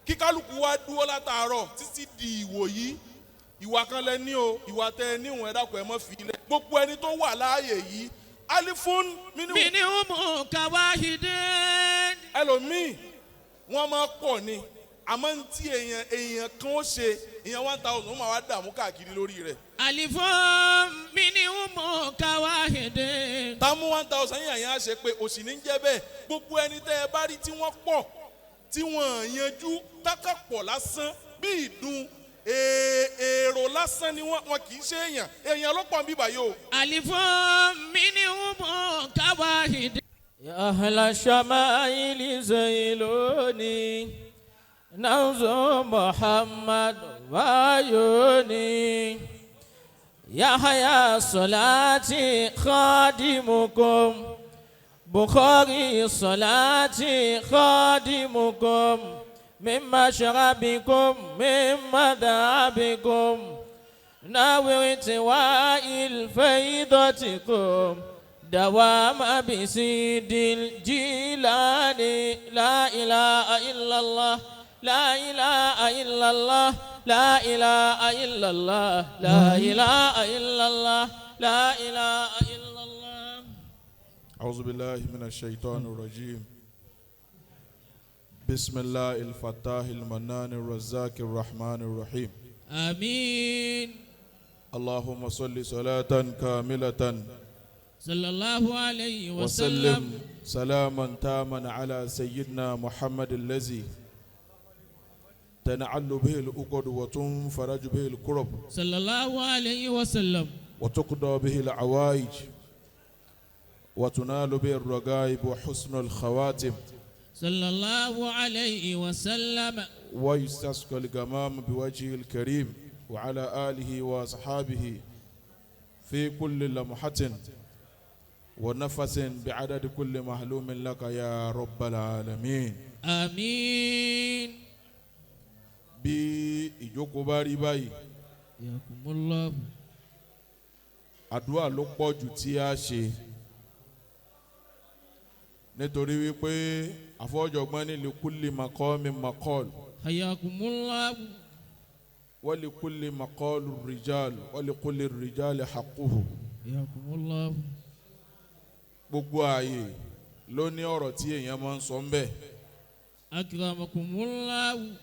Kí kálukú wá dúró látàárọ̀ títí di ìwòyí, ìwà kan lẹ ní o, ìwà tẹ ẹ níwọ̀n, ẹ dákun, ẹ mọ́ fi ilẹ̀. Gbogbo ẹni tó wà láàyè yìí, ألف منهم. منهم كواحد. Ẹlòmíì, wọ́n máa pọ̀ ni, àmọ́ ń tí èèyàn èèyàn kan ó ṣe, èèyàn 1,000 ó máa wá dààmú káàkiri lórí rẹ̀. ألف منهم كواحد. Tá mú 1,000 yẹn yẹn á ṣe pé òsì ní jẹ́ bẹ́ẹ̀. Gbogbo ẹni tẹ́ ẹ bá rí tí wọ́n pọ̀, tí wọ́n yanjú tákàpọ̀ lásán bí ìdun, èrò lásán ni wọ́n, wọn kì í ṣe èèyàn. Èèyàn ló pọ̀ ń bíbà yìí o. ألف منهم كواحد. يا أهل الشمائل زيلوني نوز محمد وعيوني يحيى صلاتي خادمكم بخاري صلاتي خادمكم من مشربكم من مذهبكم ناوي ارتواء الفيضتكم دوام بسيد الجيلاني. لا إله إلا الله، لا إله إلا الله، لا إله إلا الله، لا إله إلا الله، لا إله إلا الله. أعوذ بالله من الشيطان الرجيم. بسم الله الفتاح المنان الرزاق الرحمن الرحيم. آمين. اللهم صل صلاة كاملة صلى الله عليه وسلم وسلم سلاما تاما على سيدنا محمد الذي تنعل به الأقد وتنفرج به الكرب صلى الله عليه وسلم وتقضى به العوائج وتنال به الرغائب وحسن الخواتم صلى الله عليه وسلم ويستسقى الغمام بوجهه الكريم وعلى آله وأصحابه في كل لمحة ونفس بعدد كل معلوم لك يا رب العالمين. آمين. Bí ìjókòó bá rí báyìí, حياكم الله. Àdúrà ló pọ̀ jù tí a ṣe, nítorí wípé àfọwọ́jọ̀gbọ́n ní لكل مقام مقال. حياكم الله. ولكل مقال الرجال ولكل الرجال حقه. حياكم الله. Gbogbo ààyè ló ní ọ̀rọ̀ tí èèyàn máa ń sọ ń bẹ̀. أكرمكم الله.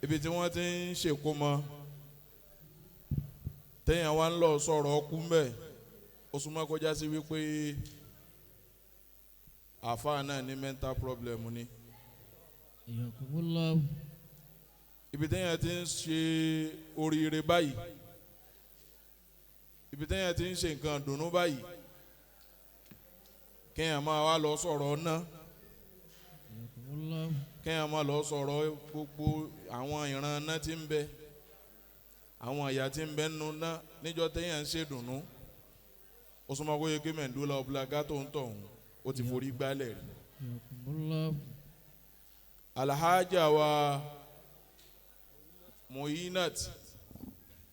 Ibi tí wọ́n ti ń ṣèkómọ, téèyàn wá ń lọ sọ̀rọ̀ ọkú ń bẹ̀, ó súnmọ́ kọjá sí wípé àáfàá náà ní mental problem ni. حياكم الله. Ibi téèyàn ti ń ṣe oríire báyìí, ibi téèyàn ti ń ṣe nǹkan dùnú báyìí, kéèyàn máa wá lọ sọ̀rọ̀ ná حياكم الله. Kéèyàn máa lọ sọ̀rọ̀ gbogbo àwọn ìran iná tí ń bẹ, àwọn ìyà tí ń bẹ nínú ná níjọ́ téèyàn ń ṣe dùnú, ó súnmọ́ kó yẹ kí medulla oblongata ń tọ̀hún ó ti forí gbálẹ̀ rí. حياكم الله. Alhaja wa Muinat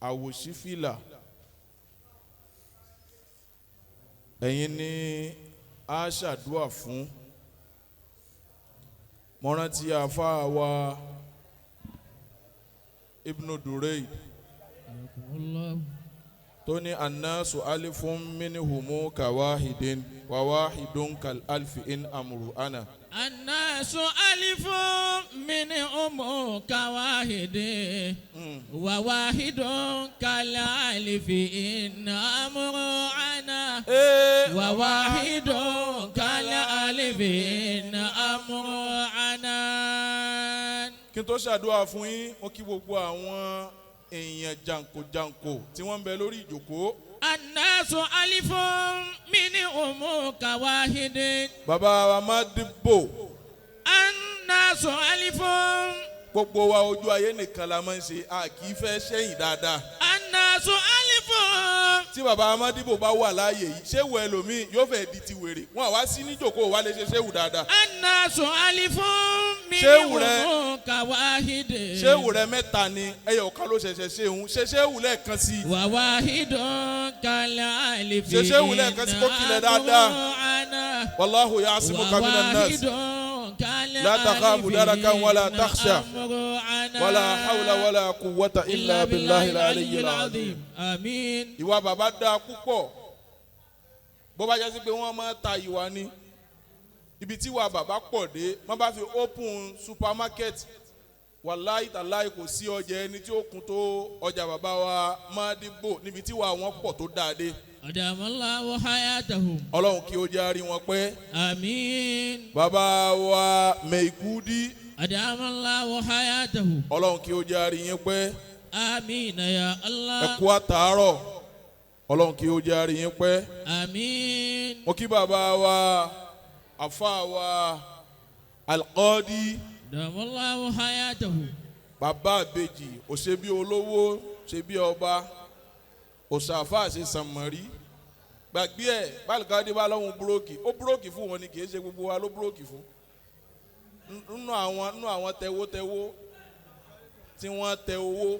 Awosifila, ẹ̀yin ni a ṣàdúà fún. Mo rántí àáfàá wa Ibnu Dureid حياكم الله. tó ní الناس ألف منهم كواحد وواحد كالألف إن أمر أنا. الناس ألف منهم كواحد وواحد كالألف إن أمر أنا وواحد كالألف إن أمر أنا. Kí n tó ṣàdúrà fún yín, mo kí gbogbo àwọn èèyàn jàǹkójàǹkó tí wọ́n ń bẹ lórí ìjókòó. الناس ألف منهم كواحد. Bàbá wa Mádìbò. الناس ألف. Gbogbo wa, ojú ayé nìkan la máa ń ṣe, a kì í fẹ́ ṣẹ́yìn dáadáa. الناس ألف. Tí bàbá Mádìbò bá wà láàyè yìí, ṣéwù ẹlòmíì yóò fẹ́ di ti wèrè wọn àwa sí níjòkó wa lè ṣe ṣéwù dáadáa. الناس ألف Ṣéwù rẹ- منهم كواحد. Ṣéwù rẹ mẹ́ta ni, ẹyọ kan ló ṣẹ̀ṣẹ̀ ṣéhun ṣe ṣéwù lẹ́ẹ̀kan sí i. وواحد كالألف. Ṣe ṣéwù lẹ́ẹ̀kan sí kó kilẹ̀ dáadáa. أنا والله يعصمك من الناس. وواحد. لا تخاف دركا ولا تخشى. أمر ولا حول ولا قوة إلا بالله العلي العظيم. آمين. Ìwà bàbá dáa púpọ̀. Bó bá jásí pé wọ́n máa ta ìwà ni, ibi tí ìwà bàbá pọ̀ dé, wọ́n bá fi open supermarket, wàláì tàláì, kò sí ọjà ẹni tí ó kún tó ọjà bàbá wa Mádìbò níbi tí ìwà wọn pọ̀ tó dáa dé. أدام الله حياتهم. Ọlọ́run kí ó jẹ́ àrí wọn pẹ́. آمين. Bàbá wa Mẹ́ìkúdí, أدام الله حياته. Ọlọ́run kí ó jẹ́ àrí yín pẹ́. آمين يا Ẹ الله. kú àtàárọ̀, Ọlọ́run kí ó jẹ́ àrí yín pẹ́. آمين. Mo kí bàbá wa, àfa wa Alqadi. أدام الله حياته. Bàbá àbejì, òṣè bí olówó, ṣe bí ọba, òṣàfà ṣe sànmọ́rí, gbàgbé ẹ̀. Bálùkádé bá lọ́hùn búrókì, ó búrókì fún wọn ni, kì í ṣe gbogbo wa ló búrókì fún. Nínú àwọn tẹwótẹwó tí wọ́n tẹ owó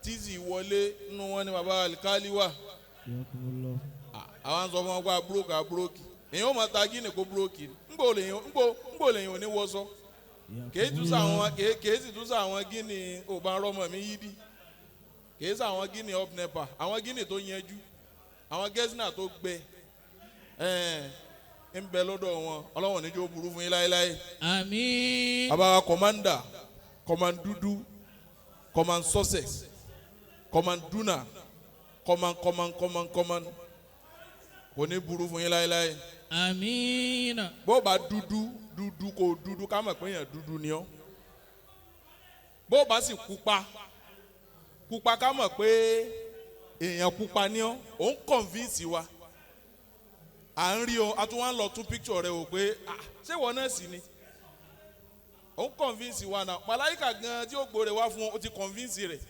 tí sì wọlé nínú wọn ni bàbá Alikali wà. Àwọn sọ fún wọn pé abúrókì abúrókì, èyàn ó máa ta gíní kó búrókì, ńgbò lèyàn ńgbò lèyàn ò ní wọṣọ, kèé tún sàwọn kèé sì tún sàwọn gíní ò bá rọmọ mi yí bí, kèé sàwọn gíní up NEPA, àwọn gíní tó yẹjú, àwọn gẹ́sìnà tó gbẹ ń bẹ lọ́dọ̀ wọn. Ọlọ́wọ̀n níjó burú fún yín láéláé. آمين. Bàbá wa commander, command dúdú, command success, command duna, command command command command, kò ní burú fún yín láéláé. آمين. Bó bá dúdú dúdú, kò dúdú ká mọ̀ pé èèyàn dúdú ni ọ́. Bó bá sì pupa pupa, ká mọ̀ pé èèyàn pupa ni ọ́. Ò ń convince wa, à ń rí ọ, a tún wá ń lọ tún picture rẹ wò pé, ah, ṣé ìwọ náà sì ni? Ò ń convince wa náà. Màláìka gan tí ó gbòòrè wá fún ọ, ó ti convince rẹ̀.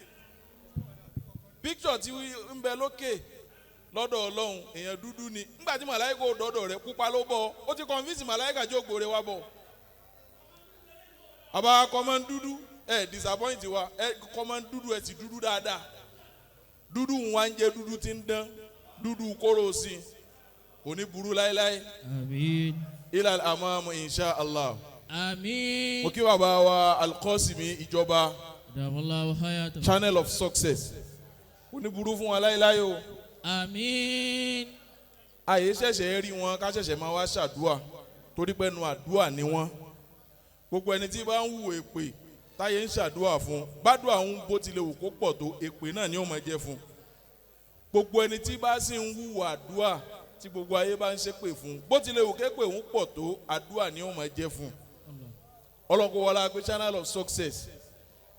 Picture tí ń bẹ lókè lọ́dọ̀ Ọlọ́run, èèyàn dúdú ni. Nígbà tí màláìka ò dọ́dọ̀ rẹ̀, pupa ló bọ̀. Ó ti convince màláìka tí ó gbòòrè wá bọ̀. Àbá command dúdú, ẹ disappoint wa. Ẹ command dúdú, ẹ sì dúdú dáadáa. Dúdú ń wá ń jẹ dúdú tí ń dán dúdú kóró sí i, kò ní burú láéláé. آمين. إلى الأمام إن شاء الله. آمين. Mo kí bàbá wa Alkọ́sìmí ìjọba, أدام الله حياته. channel of success, kò ní burú fún wa láéláé o. آمين. Àyè ṣẹ̀ṣẹ̀ rí wọn ká ṣẹ̀ṣẹ̀ máa wá ṣàdúà, torí pé nu àdúà ni wọ́n. Gbogbo ẹni tí bá ń wù èpè táyé ń ṣàdúà fún, gbádùn àwọn bó tilẹ̀ wù kó pọ̀ tó, èpè náà ni ó máa jẹ́ fún. Gbogbo ẹni tí bá sì ń wùwà àdúà tí gbogbo ayé bá ń ṣépè fún, bó tilẹ̀ wù képè ń pọ̀ tó, àdúà ni ó máa jẹ́ fún. Ọlọ́kọ̀ wọlé pé channel of success,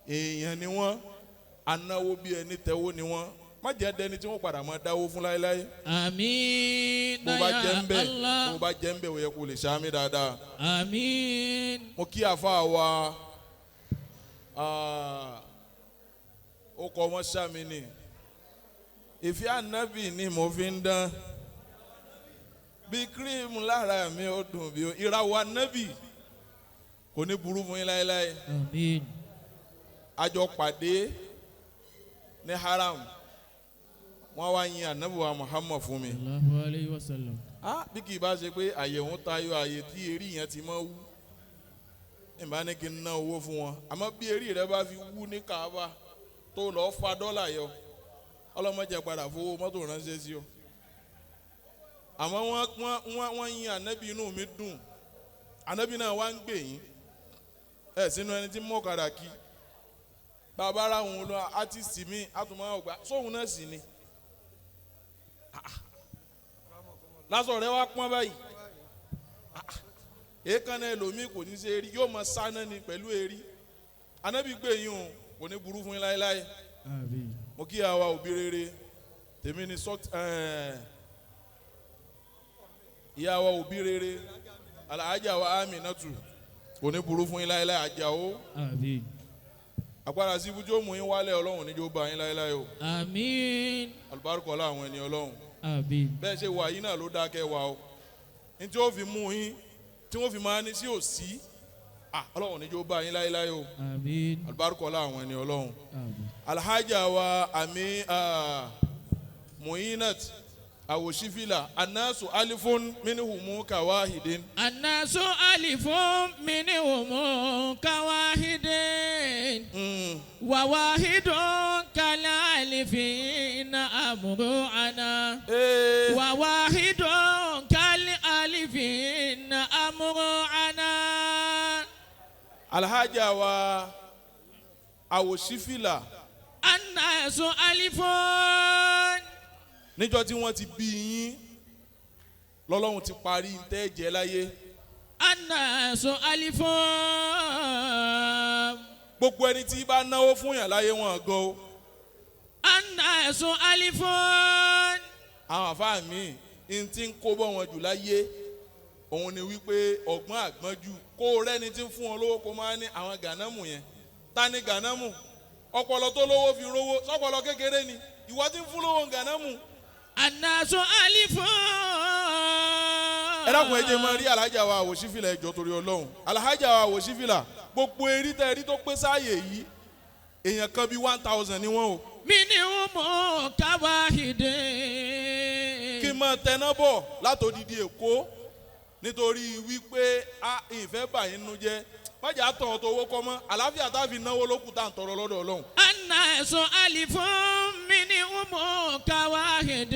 èèyàn ni wọ́n, anáwó bí ẹni tẹ́wó ni wọ́n. Má jẹ́ dẹni tí wọ́n padà máa dáwó fún láéláé. آمين. Bó bá jẹ́ يا ń bẹ̀, الله. bó bá jẹ́ ń bẹ̀, ó yẹ kó lè ṣàmì dáadáa. آمين. Mo kí àfa wa, ó kọ wọn ṣàmì ni, ìfẹ́ ànábì ni mo fi ń dán bí cream lára mi, ó dùn bí ìràwọ̀ ànábì, kò ní burú fún yín láéláé. آمين. Àjọ pàdé ní haram, wọ́n wá yin ànábì wa Muhammad fún mi. الله عليه وسلم. Ah, bí kì í bá ṣe pé àyẹ̀wò tayọ àyè tí eré yẹn ti máa wú, ìbá ní kí n ná owó fún wọn. Àmọ́ bí eré rẹ bá fi wú ní Kaaba tó lọ́ọ́ fa dọ́là yọ, ọlọ́mọdé padà fowó mọ́tò ránṣẹ́ sí ọ. Àmọ́ wọ́n yin ànábì, inú mi dùn. Ànábì náà wá ń gbè yín ẹ̀ sínú ẹni tí mọ́kàdà kí bàbá ara òun lọ artist mi àtúmọ̀ ọgbà sóhun náà sì ni lásọ̀ rẹ wá pọ́n báyìí. Èékánná ẹlòmíì kò ní ṣe eré, yóò máa sáná ni pẹ̀lú eré. Anábì gbé yín o, kò ní burú fún yín láéláé. آمين. Mo kí àwa òbí rere tèmi ní sọ ìyá wa òbí rere, alhaja wa Aminatu, kò ní burú fún yín láéláé, àjàó. آمين. Àpárá sí ibùjọ́ mú yín wálẹ̀, Ọlọ́run níjó bá yín láéláé o. آمين. Alùbáríkọ̀ àwọn ẹni Ọlọ́run. آمين. Bẹ́ẹ̀ ṣe wà yín náà ló dáa kẹ́ wà o, ní tí ó fi mú yín tí wọ́n fi máa ní sí òsí, Ọlọ́run níjó bá yín láéláé o. آمين. Alùbáríkọ̀ àwọn ẹni Ọlọ́run. آمين. Alhaja wa àmì Muinat. Àwòṣífìlà anasu alifun minihumu kawahidin. الناس ألف منهم كواحد وواحد كالألفين أمرعنا Ee, وواحد كالألفين أمرعنا alhaja wa àwòṣífìlà الناس ألف níjọ́ tí wọ́n ti bí yín lọ́lọ́run ti parí ntẹ́ jẹ́ láyé. الناس ألف Gbogbo ẹni tí bá náwó fún yàn láyé wọn gan o. الناس ألف Àwọn àfáà mi n ti ń kó bọ́ wọn jù láyé òun ni wípé ọ̀gbọ́n àgbọ́njú kó o rẹ́ni tí ń fún wọn lówó kó máa ní àwọn gànámù yẹn. Ta ni gànámù? Ọpọlọ tó lówó fi rówó sọpọlọ kékeré ni ìwọ tí ń fún lówó gànámù. الناس ألف Ẹ dákun ẹ jẹ́ máa rí alhaja wa àwòṣífìlà ẹjọ́ torí Ọlọ́run. Alhaja wa àwòṣífìlà gbogbo erí tẹ erí tó pé sáàyè yìí èèyàn kan bíi 1000 ni wọ́n o. منهم كواحد Kí n máa tẹná bọ̀ látòdìdí Èkó nítorí wípé a ìfẹ́ bà yín nu jẹ́ májà tàn ọ́ tó owó kọ́ mọ́ àlàáfíà tá a fi náwó ló kù tá à ń tọrọ lọ́dọ̀ Ọlọ́run. الناس ألف منهم كواحد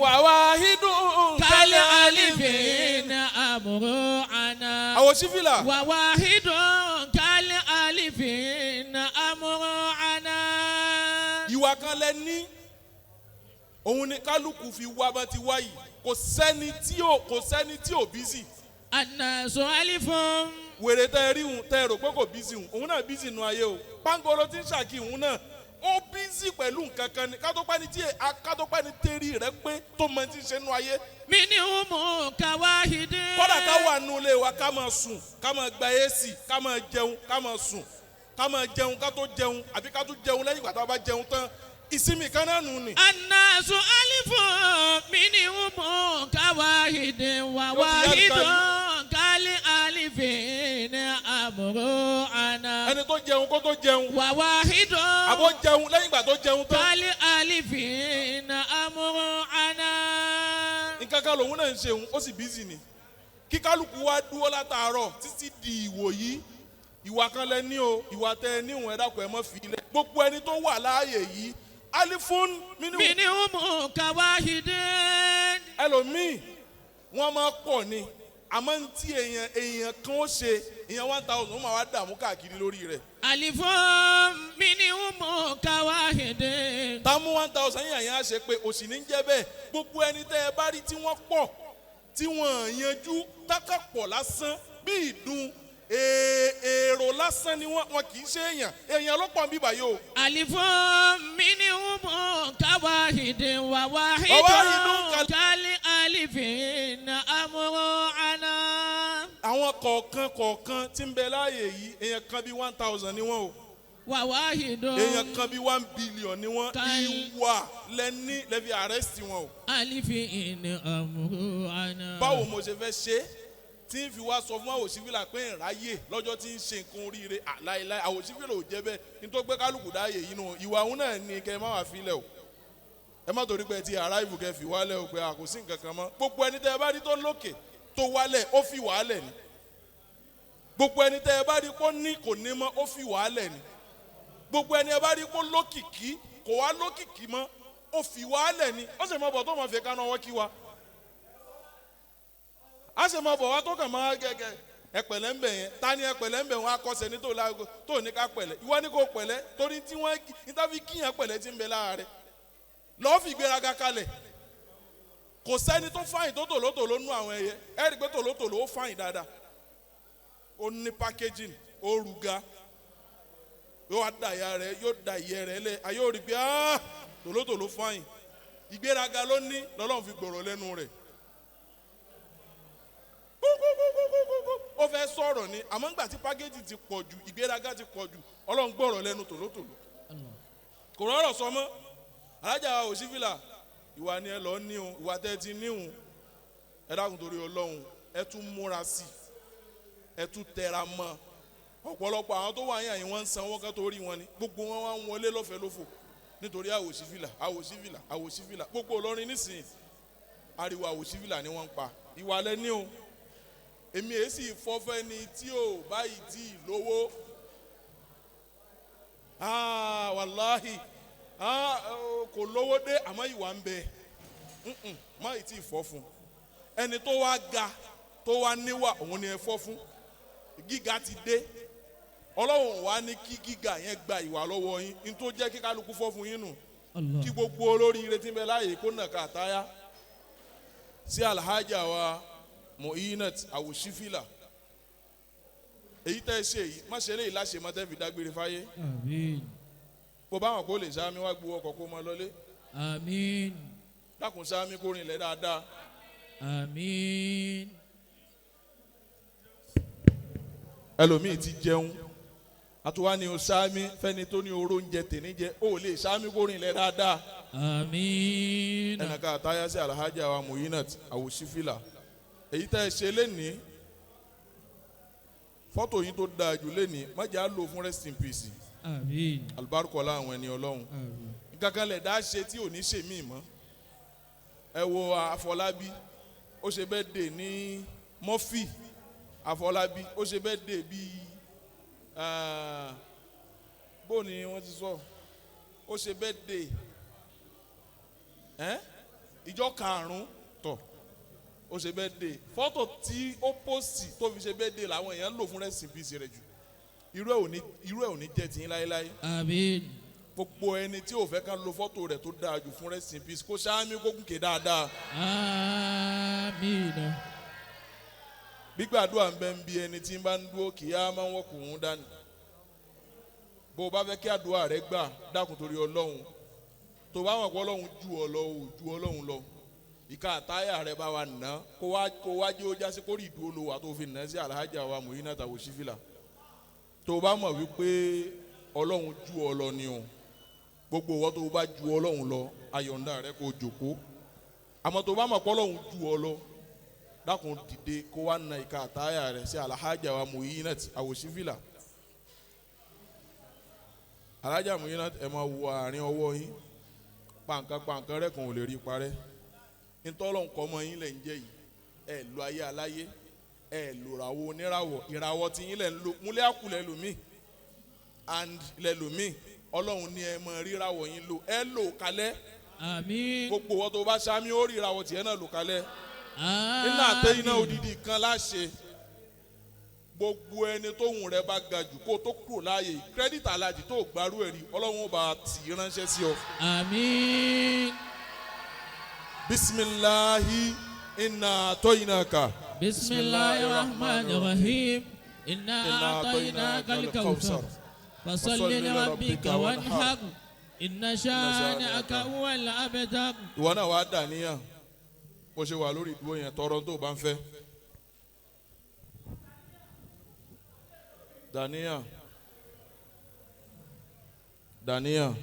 wàwá hídùn كالألفين أمرعنا àwòṣífìlà وواحد كالألفين أمرعنا ìwà kan lẹ ní òun ni kálukú fi wá bá ti wá yìí kò sẹ́ni tí ò kò sẹ́ni tí ò bísì الناس ألف wèrè tẹ ẹ rí òun tẹ ẹ rò pé kò bísì òun òun náà bísì nu ayé o pangolo tí ń ṣàkí òun náà ó bísì pẹ̀lú nǹkan kan ni kátópẹ́ ni tí kátópẹ́ ni tẹ́rì rẹ pé tó mọ ti ń ṣe nu ayé منهم كواحد kódà ká wà nù ilé wa ká máa sùn ká máa gba AC ká máa jẹun ká máa sùn ká máa jẹun ká tó jẹun àbí ká tó jẹun lẹ́yìn ìgbà tá a bá jẹun tán ìsinmi kan náà nù ni. الناس ألف منهم كواحد وواحد كالألفين أمرعنا Ẹni tó jẹun kó tó jẹun وواحد àbó jẹun lẹ́yìn ìgbà tó jẹun tán كالألفين أمرعنا nǹkan kan lòun náà ń ṣeun ó sì bízì ni kí kálukú wá dúró látàárọ̀ títí di ìwòyí ìwà kan lẹ ní o ìwà tẹ ẹ níwọ̀n ẹ dákun ẹ mọ́ fi ilẹ̀ gbogbo ẹni tó wà láàyè yìí alifun minnu منهم كواحد ẹlòmíì wọ́n máa pọ̀ ni àmọ́ ń tí èèyàn èèyàn kan ó ṣe èèyàn 1000 ó máa wá dààmú káàkiri lórí rẹ̀ ألف منهم كواحد tá mú 1000 yàn yàn á ṣe pé òsì ní jẹ́ bẹ́ẹ̀ gbogbo ẹni tẹ́ ẹ bá rí tí wọ́n pọ̀ tí wọ́n yanjú tákàpọ̀ lásán bí ìdun èrò lásán ni wọ́n wọn kì í ṣe èèyàn èèyàn ló pọ̀ ń bíbà yìí o. ألف منهم كواحد وواحد وواحد كالألفين أمرعنا Àwọn kọ̀ọ̀kan kọ̀ọ̀kan tí ń bẹ láàyè yìí èèyàn kan bíi 1000 ni wọ́n o وواحد èèyàn kan bíi 1 billion ni wọ́n. Kai- Ìwà lẹ́ní lẹ́fi arrest wọn o. ألفين أمرعنا Báwo mo ṣe fẹ́ ṣe é tí ń fi wá sọ fún àwòṣífìlà pé ìráyè lọ́jọ́ tí ń ṣe nǹkan oríire àláìláì àwòṣífìlà ò jẹ́ bẹ́ẹ̀ nítorí pé kálukú dáàyè yìí nù ìwà òun náà ni kẹ́ ẹ má wàá filẹ̀ o ẹ má torí pé ẹ ti aráìvù kẹ́ fi wálẹ̀ o pé a kò sí nǹkan kan mọ́. Gbogbo ẹni tẹ́ ẹ bá rí tó lókè tó wálẹ̀ ó fi wàálẹ̀ ni. Gbogbo ẹni tẹ́ ẹ bá rí kó ní kò ní mọ́ ó fi wàálẹ̀ ni. Gbogbo ẹni ẹ bá rí kó lókìkí kò wá lókìkí mọ́ ó fi wàálẹ̀ ni. Ó sì mọ bọ̀ tó mọ̀ fi kaná ọwọ́ kí wa a sì mọ bọ̀ wá tó kàn máa gẹ́gẹ́ ẹ̀pẹ̀lẹ́ ń bẹ̀ yẹn ta ni ẹ̀pẹ̀lẹ́ ń bẹ̀ wọn akọ́sẹ̀ ní tó láago tó ní ká pẹ̀lẹ́ ìwọ ní kò pẹ̀lẹ́ torí tí wọ́n níta fi kíyàn pẹ̀lẹ́ ti ń bẹ lára rẹ̀ lọ́ọ́ fi ìgbéraga kalẹ̀. Kò sẹ́ni tó fáyìn tó tòlótòló nú àwọn ẹyẹ ẹ rí i pé tòlótòló ó fáyìn dáadáa ó ní packaging ó ruga yóò wá da ìyá rẹ̀ yóò da ìyẹ́ rẹ̀ lẹ̀ ayé ò rí i pé tòlótòló fáyìn ìgbéraga ló ní lọ́lọ́run fi gbọ̀rọ̀ lẹ́nu rẹ̀ kúkúkúkúkú ó fẹ́ sọ̀rọ̀ ni àmọ́ ńgbà tí pákéjì ti pọ̀ jù ìgbéraga ti pọ̀ jù Ọlọ́run gbọ́rọ̀ lẹ́nu tòlótòló kò rọrọ̀ sọ mọ́. Alájà wa òsínfìlà ìwà ni ẹ lọ ní o ìwà tẹ́ ẹ ti níhun ẹ dákun torí Ọlọ́run ẹ tún múra sí i ẹ tún tẹra mọ́. Ọ̀pọ̀lọpọ̀ àwọn tó wà yàn yìí wọ́n ń sanwó kan tó rí wọn ni gbogbo wọn wá ń wọlé lọ́fẹ̀ẹ́ lófò nítorí àwòsífìlà àwòsífìlà àwòsífìlà gbogbo Ìlọrin nísìnyí Ariwo àwòṣífìlà ni wọ́n ń pa. Ìwà lẹ́ni o. Èmi èé sì fọ́fẹ́ ni tí ò báyìí tí ì lówó. Ah, wàláhì. Ah, kò lówó dé àmọ́ ìwà ń bẹ. Má ì tí ì fọ́ fún. Ẹni tó wá ga tó wá níwà òun ni ẹ fọ́ fún. Gíga ti dé. Ọlọ́run wá ní kí gíga yẹn gba ìwà lọ́wọ́ yín. Ní tó jẹ́ kí kálukú fọ́ fún yín nù. Allah. Kí gbogbo olóríire tí ń bẹ láàyè kó nà ká táyà sí alhaja wa Muinat Awosifila. Èyí tẹ́ ẹ ṣe yìí má ṣe léyìí láṣẹ mọ́ tẹ́ fi dágbére fáyé. Àmín. Bó bá wọn kó lè sáámi wá gbowó ọkọ̀ kó mọ lọlé. Àmín. Dákun sáámi kó rinlẹ̀ dáadáa. Àmín. Ẹlòmíì ti jẹun àtúwá ni o sáámi fẹ́ni tó ní oró oúnjẹ tèmi jẹ ó lè sáámi kó rinlẹ̀ dáadáa. Àmín. Ẹnìkan àtayá sí alhaja wa Muinat Awosifila. Èyí tẹ́ ẹ ṣe lénìí fọ́tò yín tó dáa jù lénìí má jẹ́ á lò fún rest in peace. Àmín. Alùbáríkọ láwọn ẹni ọlọ́run. Àmín. Nǹkan lẹ̀ dá ṣe tí ò ní ṣe míì mọ́. Ẹ wo Àfọlábí ó ṣe bẹ́ẹ̀ dè ní Murphy. Àfọlábí ó ṣe bẹ́ẹ̀ dè bíi bó ni wọ́n ti sọ ó ṣe bẹ́ẹ̀ dè ìjọ karùn-ún tọ̀ ó ṣe bẹ́ẹ̀ dè fọ́tò tí ó pòsì tó fi ṣe bẹ́ẹ̀ dè làwọn èèyàn ń lò fún rest in peace rẹ̀ jù. Irú ẹ̀ ò ní jẹ́ tiyín láéláé. Àmín. Gbogbo ẹni tí ò fẹ́ ká lo fọ́tò rẹ̀ tó dáa jù fún rest in peace kó sáámi kó gùnkè dáadáa. Àmín. Gbígbàdúrà ń bẹ ń bi ẹni tí ń bá ń dúró kì í á máa ń wọ́kùn ún dání. Bó o bá fẹ́ kí àdúrà rẹ gbà dákun torí Ọlọ́run. Tó bá wọn kó Ọlọ́run ju ọ lọ ò ju Ọlọ́run lọ. Ìka àtáyà rẹ bá wa nà kó wá jẹ́ ó jásí kórì ìdúró lo wà tó fi nà sí alhaja wa Muinat Awosifila. Tó bá mọ̀ wípé Ọlọ́run ju ọ lọ ni o. Gbogbo ìwọ tó bá ju Ọlọ́run lọ ayọ̀ǹda rẹ kó jòkó. Àmọ́ tó bá mọ̀ pé Ọlọ́run ju ọ lọ dákun dìde kó wá na ìka àtáyà rẹ sí alhaja wa Muinat Awosifila. Alhaja Muinat ẹ máa wo àárín ọwọ́ yín pàǹkan rẹ kàn ò lè rí parẹ́. Ntọ́lọ́ nǹkan ọmọ yín lẹ̀ ń jẹ́ yìí ẹ lo ayé aláyé ẹ lò ràwọ̀ oníràwọ̀ ìràwọ̀ tí yín lẹ̀ ń lo múlẹ̀ àkù lẹ̀ lòmíì and lẹ̀ lòmíì Ọlọ́run ní ẹ mọ ríràwọ̀ yín lò ẹ lò kalẹ̀. Àmín. Gbogbo wọn tó bá sami ó ríràwọ̀ tiẹ̀ náà lò kalẹ̀. Nínú àtẹ iná odidi kan láṣẹ gbogbo ẹni tóhùn rẹ bá ga jù kó tó kúrò láàyè kírẹ́dìtì alájì tó gbárù ẹ̀ rí Ọlọ́run ó bá tì í ránṣẹ́ sí ọ. Àmín. Bisimilahi inna atoyinaka. Bisimilahi rahman rahim. Inna atoyinaka al-kawthar. Fasalli li rabbika wanhar. Inna shani'aka huwal abtar. Ìwọ náà wàá dà níyàn bó ṣe wà lórí ìdúró yẹn tọrọ tó bá ń fẹ́. Dàníyàn dàníyàn.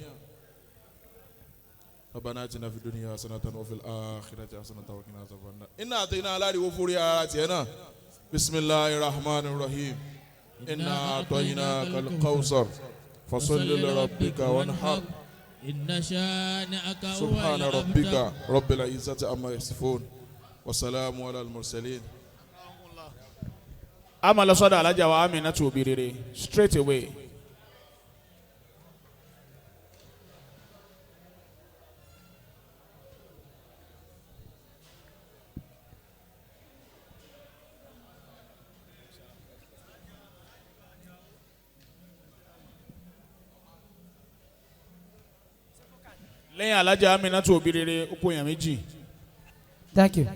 ربنا آتنا في الدنيا حسنة وفي الآخرة حسنة وقنا عذاب النار. إنا أعطينا على وفوري آتنا. بسم الله الرحمن الرحيم. إنا أعطيناك الكوثر فصل لربك وانحر. إن شانئك هو سبحان الأبتر. ربك رب العزة عما يصفون وسلام على المرسلين. A máa lọ sọ́dọ̀ alájà wa Aminatu Obirere straight away. Lẹ́yìn alájà Aminatu Obirere ó kó èèyàn méjì. Thank you.